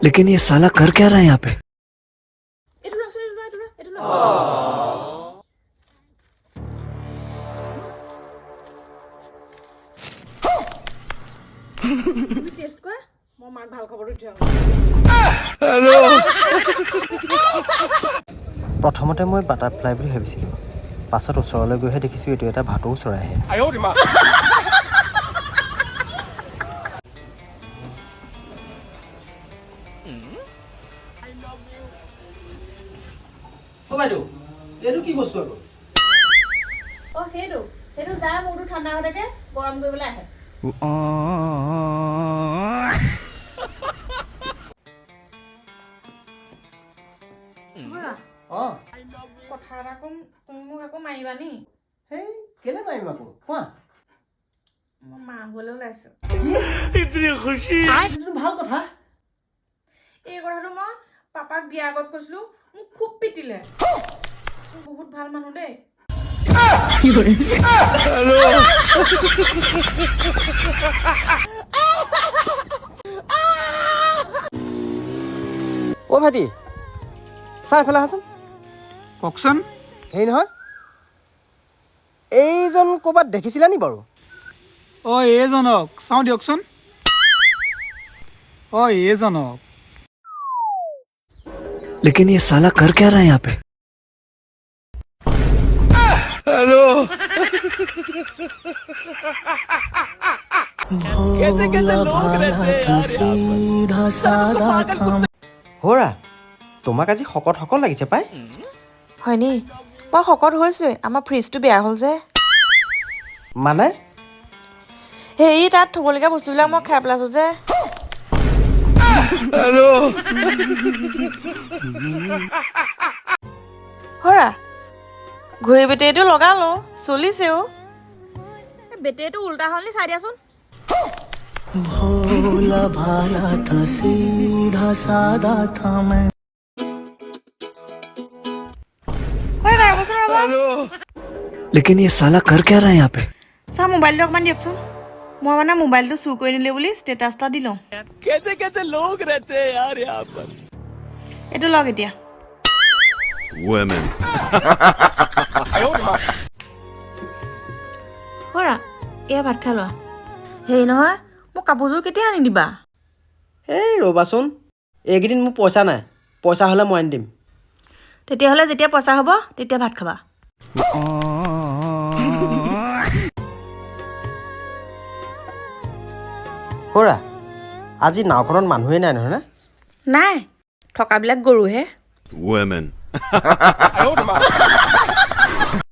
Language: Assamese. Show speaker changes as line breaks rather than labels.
लेकिन ये साला कर क्या रहा है यहाँ पे?
এইটো লোৱাচোন, এইটো লোৱা, এইটো লোৱা, এইটো লোৱা। তুমি টেষ্ট কৰা, মই মাক ভাল খবৰটো দি থৈ আহোঁ।
প্ৰথমতে মই বাটাৰফ্লাই বুলি ভাবিছিলোঁ, পাছত ওচৰলৈ গৈহে দেখিছোঁ এইটো এটা ভাটৌ চৰাইহে।
অ বাইদেউ, এইটো কি বস্তু আকৌ?
অ, সেইটো যাৰ মূৰটো ঠাণ্ডা হৈ থাকে, গৰম কৰিবলৈ আহে। খুৰা, কথা এটা ক'ম, তুমি মোক আকৌ মাৰিবা নি?
হেই, কেলে মাৰিম আকৌ? কোৱা।
মই মা হ'বলৈ ওলাইছো।
এইটোতো ভাল কথা।
এই কথাটো মই পাপাক বিয়া আগত কৈছিলো, মোক খুব পিটিলে। তুমি বহুত ভাল মানুহ দেই।
অ' ভাইটি, চাই এইফালে আহাচোন।
কওকচোন।
হেৰি নহয়, এইজন ক'ৰবাত দেখিছিলা নি বাৰু?
অঁ, এইজনক চাওঁ দিয়কচোন। অঁ, এইজনক।
लेकिन ये साला कर क्या रहा है यहाँ पे?
হৌৰা, তোমাক আজি শকত শকত লাগিছে পাই।
হয়নি? মই শকত হৈছোৱেই, আমাৰ ফ্ৰিজটো বেয়া হ'ল যে।
মানে?
হেৰি, তাত থ'বলগীয়া বস্তুবিলাক মই খাই পেলাইছোঁ যে। হৰা, ঘড়ী বেটেৰীটো লগালো, চলিছেও। বেটেৰীটো উল্টা হ'ল নি চাই দিয়াচোন।
भोला भाला था, सीधा सादा था मैं।
হয়, ৰ'বচোন, ৰ'ব।
लेकिन ये साला कर क्या रहा है यहाँ पे?
চাৰ, মোবাইলটো অকণমান দিয়কচোন। মই মানে মোবাইলটো চুৰ কৰি নিলে বুলি ষ্টেটাছ এটা দি লওঁ। এইটো লওক এতিয়া।
Women.
হৰা, এয়া ভাত খাই লোৱা। হেৰি নহয়, মোক কাপোৰযোৰ কেতিয়া আনি দিবা?
এই ৰ'বাচোন, এইকেইদিন মোৰ পইচা নাই। পইচা হ'লে মই আনি দিম।
তেতিয়াহ'লে যেতিয়া পইচা হ'ব তেতিয়া ভাত খাবা।
হৌৰা, আজি নাওখনত মানুহেই নাই নহয়নে?
নাই, থকাবিলাক গৰুহে।
Women.